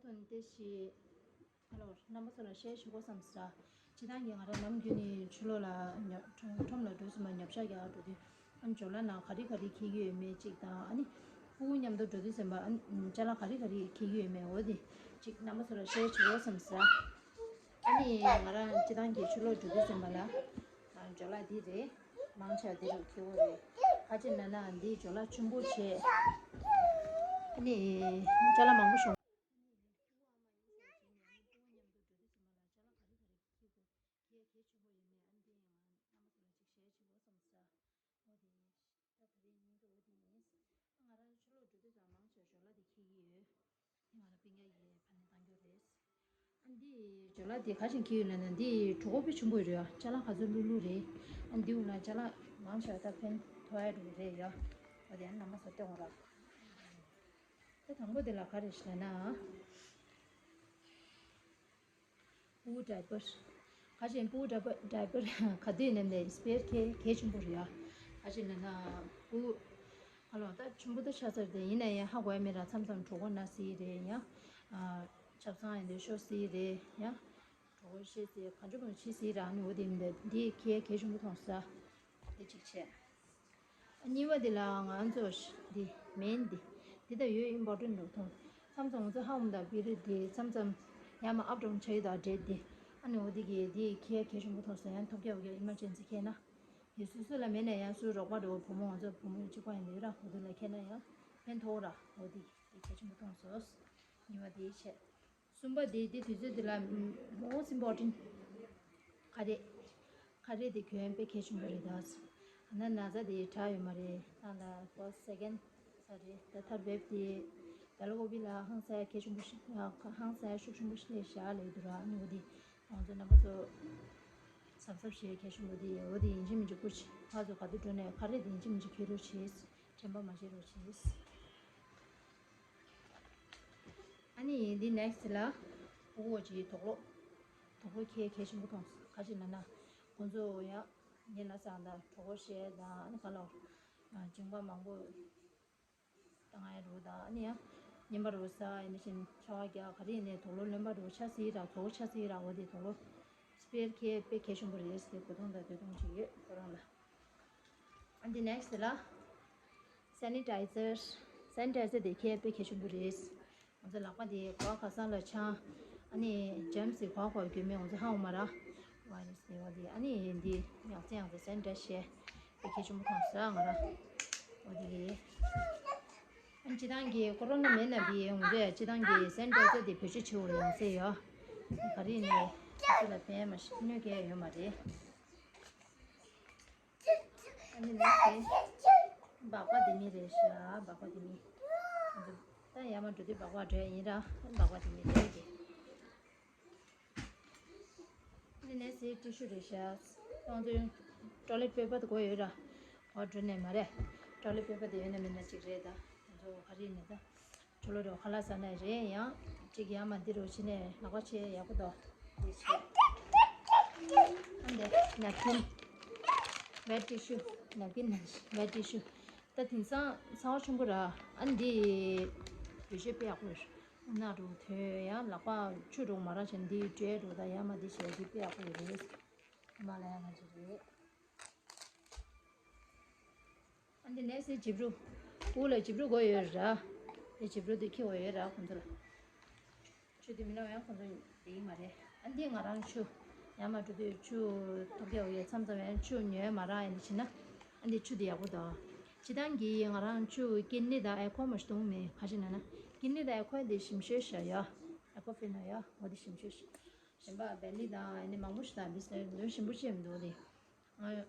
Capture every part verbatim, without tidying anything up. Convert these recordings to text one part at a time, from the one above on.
དེ་བཞིན་ཨ་ལོ་རྣམ་པ་ཚོ་ལ་ཤེར་བྱེད་དགོས་བསམ་ཟེར། སྤྱིར་བཏང་གི་ང་རང་ནམ་རྒྱུན་ནས་ཕྱི་ལོགས་ལ་ཉོ་ཁྲོམ་ལ་འགྲོ་སོང་མ་ཉོ་ཆ་རྒྱག་འགྲོ་དུས་ཨ་ནི་ཇོ་ལ་ནང་ག་རེ་ག་རེ་འཁྱེར་གྱི་ཡོད་མེད་ཅིག་དང་ཨ་ནི་ཕྲུ་གུ་མཉམ་དུ་འགྲོ་དུས་ཙམ་པ་ཨ་ནི་ཅ་ལག་ག་རེ་ག་རེ་འཁྱེར་གྱི་ཡོད་མེད་འོ་དེ་ཅིག་རྣམ་པ་ཚོ་ལ་ཤེར་བྱེད་དགོས་བསམ་ཟེར། ཨ་ནི་ང་རང་སྤྱིར་བཏང་གི་ཕྱི་ལོགས་འགྲོ་དུས་ཙམ་པ་ལ་ཇོ་ལ་འདི་རེད། མང་ཆེ་བ་འདི་རུ་འཁྱེར་གྱི་རེད། ཁ་ཅིག་ན་ན་འདི་ཇོ་ལ་ཆེན་པོ་བྱས། ཨ་ནི་ཅ་ལག་མང་པོ་ཤོང་། ཁྱེད་ཁྱེད་ཆུང་པོ་ཡིན་ནའི་ཨ་འདི་ཡང་རྣམ་པ་ཚོ་ལ་ཅིག་ཤེར་བྱེད་དགོས་བསམ་ས། འོ་དེ་ད་ད་རེས་སྙིང་གི་འོ་དེ་ཡིན། ང་རང་ཕྱི་ལོགས་འགྲོ་དུས་ཙམ་མང་ཆེ་ཇོ་ལ་དེ་འཁྱེར་གྱི་ཡོད། དེ་ང་རང་སྤུན་ཀྱག་གིས་ཕ་ནས་བཏང་རྒྱུ་རེད། ཨ་འདི་ཇོ་ལ་དེ་ག་ཞིག་འཁྱེར་ཡོད་ལབ་ན་འདི་གྲོད་ཁོག་དཔེ་ཆེན་པོ་རེད་ཡ། ཅ་ལག་ག་ཚོད་བླུགས་བླུགས་རེད། ཨ་འདི་འོ་ན་ཅ་ལག་མང་ཆེ་བ་ད་ཕན་ཐོགས་ཡ་འགྲོ་གི་རེད་ཡ། འོ་དེ་ཨ་རྣམ་པ་ཚོ་ལྟོས་དགོངས་ར། ད་དང་པོ་དེ་ལ་ག་རེ་ཞིག་ལབ་ན། ཕྲུ་གུ་ཌའི་པར། ཁ་ཅིག་ཕྲུ་གུ་ཌའི་པར་ཌའི་པར་ག་དུས་ནས་ནས་སི་པེར་གལ་གལ་ཆེན་པོ་རེད་ཡ། ག་ཅིག་ལབ་ན་ཕྲུ་གུ་ཨ་ལོ་ད་ཆུང་པོ་ད་ཆགས་ཚར་ཏེ་ཡིན་ན་ཡང་ཧ་གོ་ཡ་མེད་ར། མཚམས་མཚམས་གྲོད་ཁོག་ན་སྲིད་རེད་ཡ། ཆབ་གསང་ཡིན་དུས་ཤོར་སྲིད་རེད་ཡ། གྲོད་ཁོག་བཤལ་སྲིད་གང་བྱུང་གང་བྱུང་བྱེད་སྲིད་ར། ཨ་ནི་འོ་དེ་མི་འདུག་འདི་གལ་གལ་ཆེན་པོ་མཐོང་ས། འདི་གཅིག་བྱས། གཉིས་པ་འདི་ལ་ང་ཚོ་འདི་མེན་འདི། འདི་ད་ཡོད་ཨིམ་པོར་ཊེན་ཊི་འདུག་མཐོང་། མཚམས་མཚམས་ང་ཚོ་ཧ་འོང་དང་བི་རི་འདི་མཚམས་མཚམས་ཡར་མར་ཨབ་ཌའུན་བྱ་ཡི་དང་འདྲེ་འདི། ཨ་ནི་འོ་འདི་གི་འདི་ཁྱེད་གལ་ཆེན་པོ་མཐོང་སོང་། ཡང་ཐོབ་རྒྱག་འོ་གི་ཨི་མར་ཇེན་སི་ཁྱེད་ན། འདི་སུ་སུ་ལ་མེད་ན་ཡང་སུ་རོགས་པ་འགྲོ་བུ་མོ་ང་ཚོ་བུ་མོ་གཅིག་པ་ཡིན་འདི་ར་འོ་འདི་ལ་ཁྱེད་ན་ཡང་ཕན་ཐོགས་ར། འོ་འདི་འདི་གལ་ཆེན་པོ་མཐོང་སོང་། གཉིས་པ་འདི་བྱས། གསུམ་པ་དེ་དེ་དུས་ཚོད་དེ་ལ་most important ག་རེ། ག་རེ་དེ་གྱོན་དཔེ་གལ་ཆེན་པོ་རེད་ད། ཨ་ན་ན་ཚ་དེ་དྲག་ཡོད་མ་རེད། ད་ལ་first second ས་རེད། ད་ཐར་བེབ་དེ་ད་ལོ་ཀོ་བི་ལ་ཧང་སང་གལ་ཆེན་པོ་ཞིག་ཧང་སང་ཤུགས་ཆེན་པོ་ཞིག་ལས་བཞག་ལས་འདུག་ར། ཨ་ནི་འོ་དེ་ང་ཚོ་རྣམ་པ་ཚོ་གཟབ་གཟབ་བྱེད་གལ་ཆེན་པོ་དེ་འོ་དེ་ཡིན་གཅིག་མིན་གཅིག་ཁུར་ཕར་ཚུར་ག་དུས་འགྲོ་ནས་ག་རེ་དེ་ཡིན་གཅིག་མིན་གཅིག་ཁྱེར་རོགས་བྱེད། དྲན་པ་མ་བརྗེད་རོགས་བྱེད། ཨ་ནི་འདི་next ལ་ཕྲུ་གུ་གཅིག་དོགས་སློང་། དོགས་སློང་ཁྱེད་གལ་ཆེན་པོ་མཐོང་སོང་། ག་ཅི་ལབ་ན་ཁོང་ཚོ་ཡང་ཉིན་ལ་སང་དང་གྲོད་ཁོག་བཤལ་དང་ཨ་ནི་ག་ལ་མཇིང་པ་མང་པོ་བཏང་ཡ་རུ་དང་ཨ་ནི་ཡང་ཉིན་པ་རུ་ས་ཡིན་ན་བཞིན་ཤ་བ་རྒྱག་ག་རེ་ཡིན་ནའི་དོགས་སློང་ལོན་པ་རུ་ཆ་སྲིད་ར་དོགས་ཆ་སྲིད་ར། འོ་དེ་དོགས་སློང་སྤེར་ཁྱེད་དཔེ་གལ་ཆེན་པོ་རེད་ཟེར་གོ་ཐོང་དང་དོ་ཐོང་ཅིག་ཡོད་ཁོ་རང་ལ། ཨ་འདི་next ལ་sanitizer། sanitizer དེ་ཁྱེད་དཔེ་གལ་ཆེན་པོ་རེད། ང་ཚོ་ལག་པ་དེ་གོ་བ་ཁ་སང་ལ་ཆང་ཨ་ནི་ཇེམ་སི་གོ་བ་གོ་རྒྱུ་མེད་ང་ཚོ་ཧ་འོ་མ་ར། ཝའི་རས་དེ་བ་དེ་ཨ་ནི་འདི་ཡང་ཚེ་ཡང་ཚེ་sanitizer བྱས་དཔེ་གལ་ཆེན་པོ་མཐོང་ས་ང་ར། འོ་དེ་རེད། ཨ་སྤྱི་བཏང་གི་ཀོ་རོ་ན་མེད་ན་དེ་ང་ཚོ་ཡང་སྤྱི་བཏང་གི་sanitizer དེ་བེད་སྤྱོད་བྱེད་འོ་ཡང་ཚེ་ཡོད། ག་རེ་ནས་སུ་ལ་ཕན་མ་ཤི་གནོད་སྐྱེལ་ཡོད་མ་རེད། ཨ་ནི་ནས་དེ་སྦག་སྦག་དེ་མི་རེད་ཤག་སྦག་སྦག་དེ་མི། ད་ཡར་མར་འགྲོ་དུས་སྦག་སྦག་འགྲོ་ཡ་ཡིན་ར་སྦག་སྦག་དེ་མི་རེད་དེ། ཨ་ནི་ནས་དེ་ཊི་ཤུ་རེད་ཤག་ང་ཚོ་toilet paper དེ་དགོས་ཡོད་ར། འོ་འགྲོ་ནས་མ་རེད། toilet paper དེ་ཡོད་ན་མེད་ན་གཅིག་རེད་ད། ང་ཚོ་ག་རེ་ཡིན་ན་ད། ཆུ་ལོ་རེ་ཁ་ལག་ཟ་ནས་རེད་ཡང་གཅིག་ཡར་མར་འདི་རུ་ཕྱིན་ནས་ལག་པ་ཕྱེ་ཡག་པོ་འདུག་འདི་ཕྱེ། ཨ་འདི་napkin wet tissue napkin wet tissue ད་དེང་སང་ཚ་བ་ཆེན་པོ་ར། ཨ་འདི་བེད་སྤྱོད་དཔེ་ཡག་པོ་རེད། སྣ་རུ་ཐོན་ཡང་ལག་པ་ཆུ་རུ་མ་རག་ཕྱིན་འདི་བྲེལ་རུ་ད་ཡར་མར་འདི་བྱས་འདི་དཔེ་ཡག་པོ་རེད། ཧི་མ་ལ་ཡ་ང་ཚོ་རེད། ཨ་འདི་ནས་སི་ཇིབ་རུ། དབུ་ལ་ཇིབ་རུ་དགོས་ཡོད་ར། དེ་ཇིབ་རུ་དེ་ཁྱེར་དགོས་ཡོད་ར་ཁོང་ཚོ་ལ། ཆུ་དེ་མི་ལོག་ཡང་ཁོང་ཚོ་དེ་ཡིན་མ་རེད། ཨ་འདི་ང་རང་ཆུ། ཡར་མར་འགྲོ་དུས་ཆུ་ཐོབ་རྒྱག་ཡོད་མཚམས་མཚམས་ཡང་ཆུ་ཉོས་མ་རག་ཡིན་ཕྱིན་ན། ཨ་འདི་ཆུ་དེ་ཡག་པོ་འདུག་སྤྱི་བཏང་གི་ང་རང་ཆུ་ཀིན་ནི་དང་ཨེ་ཁོ་མ་ཞིག་འཐུང་མེད་ག་ཅི་ན་ན། ཀིན་ནི་དང་ཨེ་ཁོ་དེ་ཞིམ་ཤོས་ཤ་ཡ། ཨེ་ཁོ་ཕི་ན་ཡ་འོ་དེ་ཞིམ་ཤོས་ཤ། གཞན་པ་བེ་ལི་དང་ཨ་ནི་མང་པོ་ཞིག་དང་འདི་སོ་ལོན་ཞིམ་པོ་ཅེས་མི་འདུག་དེ། ང་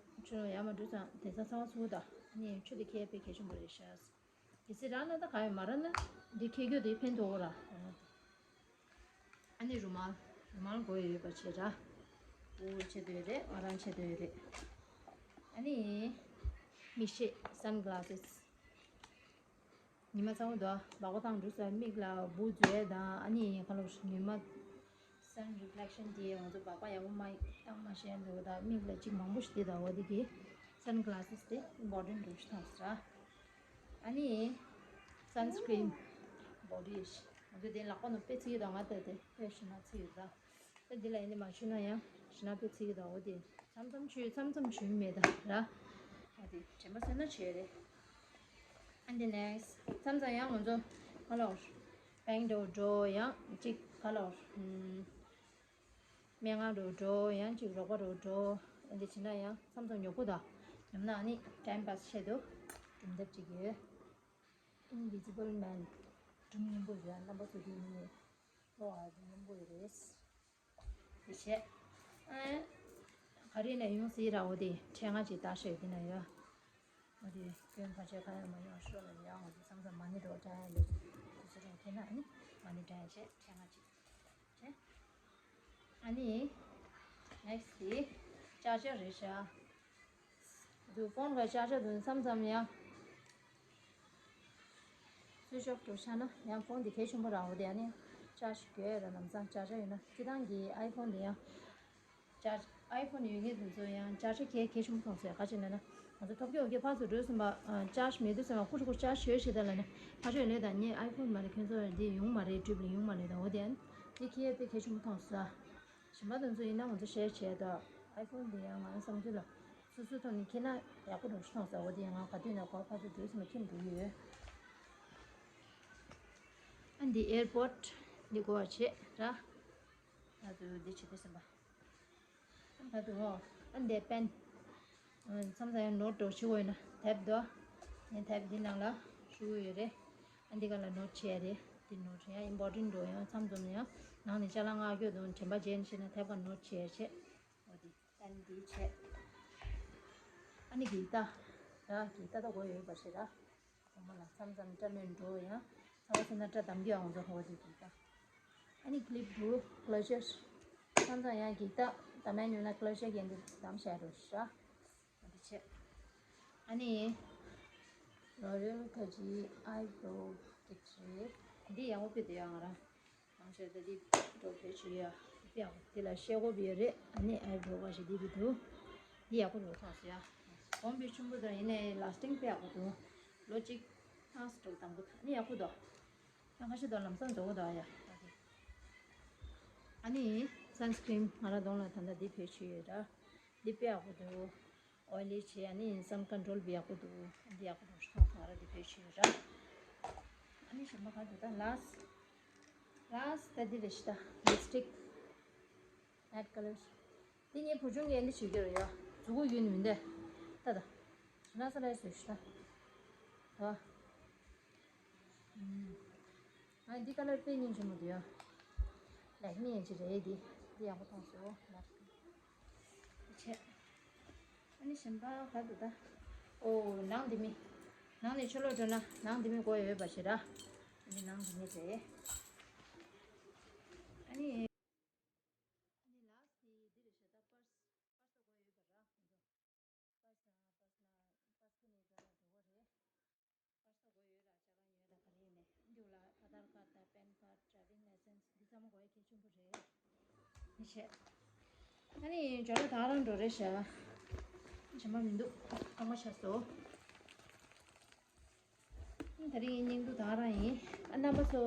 ཆུ་ཡར་མར་འགྲོ་ཙང་དེང་སང་ཚ་བ་ཚུགས་དང་ནི་ཆུ་དེ་ཁྱེར་དཔེ་གལ་ཆེན་པོ་རེད་ཤག་གལ་སྲིད་རག་ན་ད་ག་ཡོད་མ་རག་ན་འདི་ཁྱེར་རྒྱུ་དེ་ཕན་ཐོགས་ར། ཨ་ནི་རུ་མལ། རུ་མལ་དགོས་ཡོད་པ་བྱེད་ར། འུར་བྱེད་འདོད་རེད། ང་རང་བྱེད་འདོད་རེད། ཨ་ནི་མིག་ཤེལ་sunglasses། ཉི་མ་ཚ་བོ་འདུག་སྦག་སྦག་བཏང་འདུག་ས་མིག་ལ་འབུ་འཛུལ་ཡས་དང་ཨ་ནི་ཁ་ལོ་ཉི་མ་sun reflection དེ་ང་ཚོ་སྦག་སྦག་ཡག་པོ་མ་བཏང་མ་ཤེས་འདུག་ད་མིག་ལ་གཅིག་མང་པོ་ཞིག་དེ་ད་འོ་དེ་གི་sunglasses དེ་important འདུག་ཤི་ཐང་ས། ཨ་ནི་sunscreen body ང་ཚོ་དེ་ལག་པ་ནང་དཔེ་ཚིག་ཡོད་དང་ང་ད་དེ་དཔེ་ཞུ་ན་ཚིག་ཡོད་ད། ད་འདི་ལ་ཡིན་ནི་མ་ཞུ་ན་ཡང་ཞུ་ན་དཔེ་ཚིག་ཡོད་དང་འོ་དེ་མཚམས་མཚམས་ཞུ་མཚམས་མཚམས་ཞུ་མེད་ད་ར། འོ་དེ་དྲན་པ་སོང་ན་བྱས་རེད། ཨ་འདི་next མཚམས་མཚམས་ཡང་ང་ཚོ་ག་ལོར་bank འགྲོ་འགྲོ་ཡང་གཅིག་ག་ལོར་སྨན་ཁང་འགྲོ་འགྲོ་ཡང་གཅིག་རོགས་པ་འགྲོ་འགྲོ་ཨ་འདི་བྱེད་ན་ཡང་མཚམས་མཚམས་ཉོ་དགོས་ད། ཉོ་ན་ཨ་ནི་time pass ཆེད་དུ་སྒྲུང་དེབ་ཅིག་ཡོད། Invisible Man། སྒྲུང་སྙན་པོ་ཡོད་རྣམ་པ་ཚོ་དེ་ནི་ཨོ་ཨ་སྙན་པོ་ཡོད་རེད། དེ་བྱས། ཨ། ག་རེ་ནས་ཡོང་སྲིད་ར་འོ་དེ་ཕྲེང་བ་ཅིག་བཏགས་ཤོག་དེ་ན་ཡོད། འོ་དེ་སྐྱོན་ཕལ་ཆེར་གང་ཡང་མ་ཡོང་ཤོག་ལ་ཡང་འོ་དེ་མཚམས་མཚམས་མ་ཎི་འགྲོ་དྲན་ཡ་ལས་དེ་ཚོ་རང་ཁྱེད་ན་ཨ་ནི་མ་ཎི་དྲན་ཡ་བྱས་ཕྲེང་བ་ཅིག་བྱས། ཨ་ནི། next དེ་ཅག་ཅག་རེད་ཤག་དུ་ཕོན་ག་ཅག་ཅག་དུ་མཚམས་མཚམས་ཡང་། སུས་ཤོག་ཏུ་ཆ་ན་ཡང་ཕོན་འདི་གལ་ཆེན་པོ་རང་འོ་དེ་ཨ་ནི་ཅག་ཞིག་གྱོད་ར་ལམ་སང་ཅག་ཅག་ཡོད་ན་སྤྱི་བཏང་གི་iPhone འདི་ཡང་ཅག iPhone ཡོད་མཁན་དེ་ཚོ་ཡང་ཅག་ཅག་གལ་གལ་ཆེན་པོ་མཐོང་སོང་ག་ཅི་ན་ན་ང་ཚོ་ཐོབ་སྐྱོ་འོ་གེ་ཕར་ཚུར་འགྲོ་སོང་པ་ཅག་མེད་དུས་སོང་པ་ཀུ་ཀུ་ཅག་ཞོད་ཞིག་ད་ལ་ན་ཕར་ཆོས་ལས་དང་ངས་iPhone མ་རེད་ཁྱོད་ཚོ་འདི་ཡོང་མ་རེད་གྲིབ་ལ་ཡོང་མ་རེད་དང་འོ་དེ་ཨ་ནི་འདི་ཁྱེད་དཔེ་གལ་ཆེན་པོ་མཐོང་སོང་། གཞན་པ་དེ་ཚོ་ཡིན་ན་ང་ཚོ་ཤེར་བྱས་དང་iPhone འདི་ཡང་ང་བསམ་ཚུལ་ལ་སོ་སོའི་ཐོག་ནས་ཁྱེར་ན་ཡག་པོ་འགྲོ་ཤི་ཐོང་ཟེར་བ་དེ་ཡང་ང་ག་དུས་ནས་གོ་ཕ་ཚོ་དུས་སུ་མ་ཁྱིམ་འགྲོ་གི་ཡོད། ཨ་འདི་airport འདི་གོ་བ་བྱེད་ར། ང་ཚོ་འདི་བྱེད་དུས་སེམས་པ་ད་དུ་ཨོ་ཨ་འདི་པན། མཚམས་མཚམས་ཡང་ནོར་འགྲོ་ཤི་འོས་ན་དེབ་དོ། ངས་དེབ་འདི་ནང་ལ་ཤུ་ཡོད་རེད། ཨ་འདི་ག་ལ་ནོར་བྱས་རེད། འདི་ནོར་ཡང་important འགྲོ་ཡང་མཚམས་འཛོམས་ཡང་ནང་ནས་ཅ་ལག་མངགས་རྒྱུ་དང་དྲན་པ་བརྗེད་ནས་ཤེས་ན་དེབ་ག་ནོར་བྱས་བྱས། འོ་འདི་ཨ་ནི་འདི་བྱས། ཨ་ནི་གི་ད་ར་གི་ད་ད་གོ་ཡོད་པ་ཞེ་ར། ངོ་མ་ལ་མཚམས་མཚམས་སྐྲ་མེད་འགྲོ་ཡང་ཚ་བ་ཚ་ན་སྐྲ་དམ་རྒྱུ་ཡང་འགྲོ་འོ་འདི་གི་ད། ཨ་ནི་clip འགྲོ་closure མཚམས་མཚམས་ཡང་གི་ད་ད་མེད་ཉོ་ན་closure གི་འདི་དམ་བྱས་འགྲོ་ཤ། འདི་བྱས། ཨ་ནི་L'Oréal ཁ་ཅིག་eyebrow kit རེད། འདི་ཡག་པོ་དཔེ་འདུག་ཡ་ང་རང་། ང་ཚོས་ད་འདི་འགྲོ་བེད་སྤྱོད་ཡ་དཔེ་ཡག་པོ་འདི་ལ་ཤེལ་སྒོ་བི་ཡོད་རེད། ཨ་ནི་eyebrow ཁ་ཅིག་འདི་བི་འདུག་འདི་ཡག་པོ་འགྲོ་ཐོག་སོ་ཡ། གོང་བི་ཆུང་པོ་དང་ཡིན་ནའི་lasting དཔེ་ཡག་པོ་འདུག་ལོ་གཅིག་ཐང་སི་འགྲོ་དང་པོ་ད་ནི་ཡག་པོ་འདུག་ཡང་ཁ་ཤས་དང་ལམ་སང་འགྲོ་གི་འདུག་ཡ། ཨ་ནི་sunscreen ང་རང་གདོང་ལ་ད་ལྟ་འདི་བེད་སྤྱོད་ཡོད་ར། འདི་དཔེ་ཡག་པོ་འདུག oily བྱས་ཨ་ནི་sun control བི་ཡག་པོ་འདུག་འདི་ཡག་པོ་འདུག་ཤོག་ང་རང་འདི་བེད་སྤྱོད་ར། ཨ་ནི་གཞན་པ་ག་འདུག་ད་last last ད་འདི་རེད་ཤི་ད་lipstick matte color འདི་ངའི་བུ་ཆུང་གིས་འདི་བྱེད་ཀྱི་རེད་ཡ། གཟུགས་པོ་ཡུན་མིན་ཏེ་ད་ད་ན་ས་ར་སུ་ཤི་ད་ད། ང་འདི་ཀ་ལར་དཔེ་སྙིང་རྗེ་མོ་འདུག་ཡ། ལེགས་མི་ཡན་ཆད་རེད་འདི། འདི་ཡག་པོ་མཐོང་སོང་ལ། ཆེ། ཨ་ནི་གཞན་པ་ག་འདུག་ད། ཨོ་ནང་འདི་མི། ནང་ནས་ཆོ་ལོ་འགྲོ་ན་ནང་འདི་མི་དགོས་ཡོད་པ་ཞེ་ར། ཨ་ནི་ནང་འདི་མི་རེད། ཨ་ནི། ཨ་ནི་ལགས་འདི་འདི་རེད་ཤ་ད་པར་སི། པར་སི་དགོས་ཡོད་པ་ར་ཁོང་ཚོ། པར་སི་ན་པར་སི་ན་པར་སི་ནས་ད་ལ་འགྲོ་བ་རེད། པར་སི་དགོས་ཡོད་ལ་ཅ་ལག་ཡོད་ལ་ག་རེ་ཡིན་ནས་འདི་ལ་ཨ་དྷར་ཀར་དང་པན་ཀར་ཌ་རའི་ཝིང་ལའི་སེན་སི་འདི་ཚང་མ་དགོས་ཡ་གལ་ཆེན་པོ་རེད། མི་བྱེད། ཨ་ནི་ཇོ་ལོ་ད་རང་འགྲོ་རེད་ཤག་ཇ་མ་མི་འདུག་ཨ་མ་ཆགས་སོ། ད་རིང་སྙིང་སྡུག་དང་རང་ཡིན། ཨ་རྣམ་པ་ཚོ་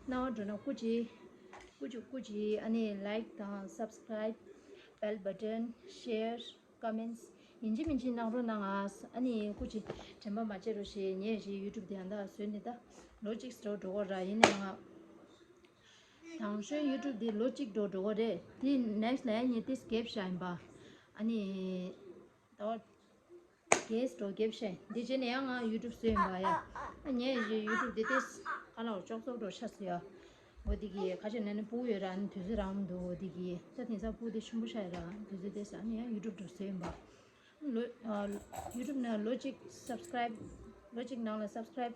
སྣང་བ་འགྲོ་ན་སྐུ་མཁྱེན། སྐུ་མཁྱེན་སྐུ་མཁྱེན། ཨ་ནི་like དང་subscribe bell button share comments ཡིན་གཅིག་མིན་གཅིག་གནང་རོགས་གནང་ཨ། ཨ་ནི་སྐུ་མཁྱེན་དྲན་པ་མ་བརྗེད་རོགས་ཞེས། ངས་རེད་YouTube དེ་ཡང་དག་བཟོས་ནས་ད་ལོ་གཅིག་འགྲོ་འགྲོ་གོ་ར། ཡིན་ནའང་ང་དང་ཤོས་YouTube དེ་ལོ་གཅིག་འགྲོ་འགྲོ་གོ་རེད། དེ་next ལ་ཡང་ངས་དེ་སྐེབས་བཞག་ཡིན་པ། ཨ་ནི་ད་གེས་འགྲོ་སྐེབས་བཤད་འདི་བྱས་ནས་ཡང་ང་YouTube བཟོས་ཡིན་པ་ཡ། ཨ་ངས་རེད་YouTube དེ་དེ་ག་ལ་ཅོག་ཙོག་འགྲོ་ཆགས་སོ་ཡ། འོ་དེ་གི་ཁ་ཆེ་ན་ནི་སྤུ་གུ་ཡོད་ར་ཨ་ནི་དུས་ཚོད་རང་མི་འདུག་འོ་དེ་གི་ད་དེང་སང་སྤུ་གུ་དེ་ཆུང་པོ་ཤ་ཡ་ར་དུས་ཚོད་དེ་ས་ནི་ཡང་YouTube འགྲོ་བཟོས་ཡིན་པ། ལོ་ཨ་YouTube ནང་ལོ་གཅིག་subscribe ལོ་གཅིག་ནང་ལ་subscribe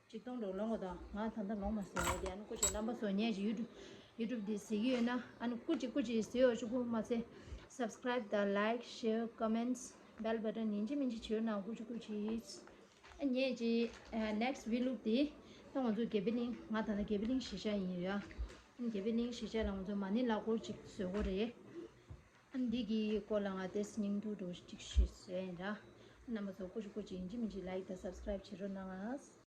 གཅིག་སྟོང་འགྲོ་ལོང་གོ་ད་ང་ད་ལྟ་ལོང་མ་ཟེར་བ་དེ་ཨ་ནི་སྐུ་མཁྱེན་རྣམ་པ་ཚོ་ངས་ཀྱི་YouTube YouTube འདི་གཟིགས་ཀྱི་ཡོད་ན་ཨ་ནི་སྐུ་མཁྱེན་སྐུ་མཁྱེན་ཟེར་ཡོད་ཆུ་ཁུ་མ་ཚད་subscribe དང་like share comments bell button ཡིན་གཅིག་མིན་གཅིག་བྱེད་ན་སྐུ་མཁྱེན་སྐུ་མཁྱེན། ཨ་ངས་ཀྱི་next vlog དེ་ད་ང་ཚོ་དགེ་འཕེལ་གླིང་ང་ད་ལྟ་དགེ་འཕེལ་གླིང་གཞིས་ཆགས་ཡིན་ཡོད་ཨ། དགེ་འཕེལ་གླིང་གཞིས་ཆགས་ལ་ང་ཚོ་མ་ཎི་ལག་འཁོར་ཅིག་བཟོ་དགོས་རེད། ཨ་འདི་གི་སྐོར་ལ་ང་དེ་སྙིང་སྡུག་འགྲོ་ཅིག་ཞུས་ཟེར་ཡིན་ར། རྣམ་པ་ཚོ་སྐུ་མཁྱེན་སྐུ་མཁྱེན་ཡིན་གཅིག་མིན་གཅིག་like དང་subscribe བྱེད་རོགས་གནང་ཨ།